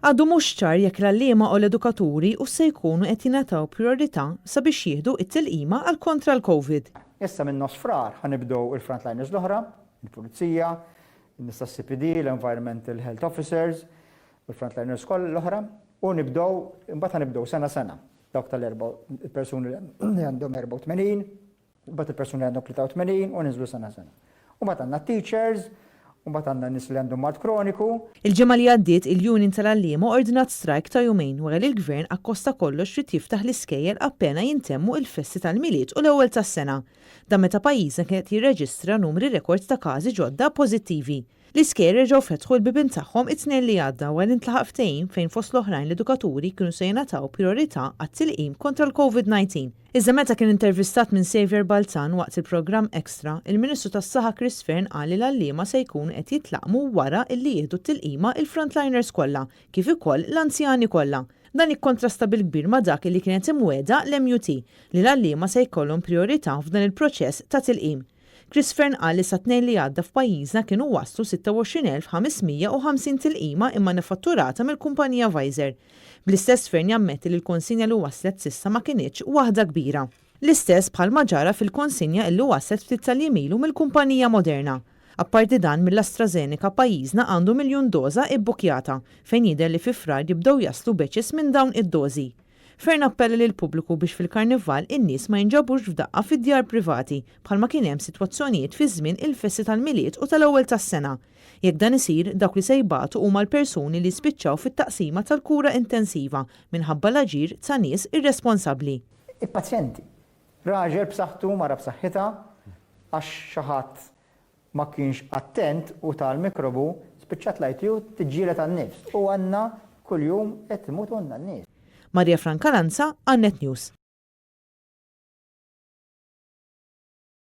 Għadu mhux ċar jekk l-għalliema u l-edukaturi hux se jkunu qed jingħataw prijorità sabiex jieħdu t-tilqima għal kontra l-Covid. Issa minn nofs Frar ħa nibdew il-frontliners l-oħra, il-Pulizija, in-nies tas-CPD, l-Environmental Health Officers u l-frontliners kollha l-oħra u nibdew, imbagħad ħa nibdew sena sena, dawk tal-erba' il-persuni li għandhom 84, Imbagħad il-persuni li għandhom 83 u ninżlu sena sena. U mbagħad għandna t-teachers, u mbagħad għandna nies li għandhom mard kroniku. Il-ġimgħa li għaddiet il-union tal-għalliema ordnat strajk ta' jumejn wara li l-Gvern akkost ta' kollox ried jiftaħ l-iskejjel appena jintemmu il-festi tal-Milied u l-Ewwel tas-Sena. Dan meta pajjiżna kien qed jirreġistra numri rekord ta' każi ġodda pożittivi. L-iskejjel reġgħu fetħu l-bibien tagħhom it-Tnejn li għadda wara li ntlaħaq ftehim fejn fost l-oħrajn l-edukaturi kienu se jingħataw prijorità għat-tilqim kontra l-Covid 19. Iżda meta kien intervistat minn Saviour Balzan waqt il-programm Extra, il-Ministru tas-Saħħa Chris Fearne qal li l-għalliema se jkunu qed jitlaqqmu wara illi jieħdu t-tilqima il-frontliners kollha kif ukoll l-anzjani kollha. Dan jikkontrasta bil-kbir ma' dak illi kienet imwiegħda l-MUT li l-għalliema se jkollhom prijorità f'dan il-proċess ta' tilqim. Chris Fearne qal li sat-Tnejn li għadda f'pajjiżna kienu waslu 26,550 tilqima immanifatturata mill-kumpanija Pfizer. Bl-istess Fearne jammetti li l-konsinja li waslet s'issa ma kinitx waħda kbira. L-istess bħal ma ġara fil-konsinja illi waslet ftit tal-jiem ilu mill-kumpanija Moderna. Apparti dan, mill-AstraZeneca pajjiżna għandu miljun doża ibbukkjata, fejn jidher li fi Frar jibdew jaslu batches minn dawn id-dożi. Fearne appella lill-pubbliku biex fil-Karnival in-nies ma jinġabrux f'daqqa fi djar privati bħalma kien hemm sitwazzjonijiet fi żmien il-festi tal-Milied u tal-Ewwel tas-Sena. Jekk dan isir, dawk li se jbatu huma l-persuni li jispiċċaw fit-taqsima tal-kura intensiva minħabba l-aġir ta' nies irresponsabbli. Il-pazjenti. Raġel b'saħħtu, mara b'saħħitha, għax xi ħadd ma kienx attent u ta l-mikrobu, spiċċat l-ITU tiġġieled għan-nifs u għandna kuljum qed imutulna n-nies. Maria Francalanza, għal Net News.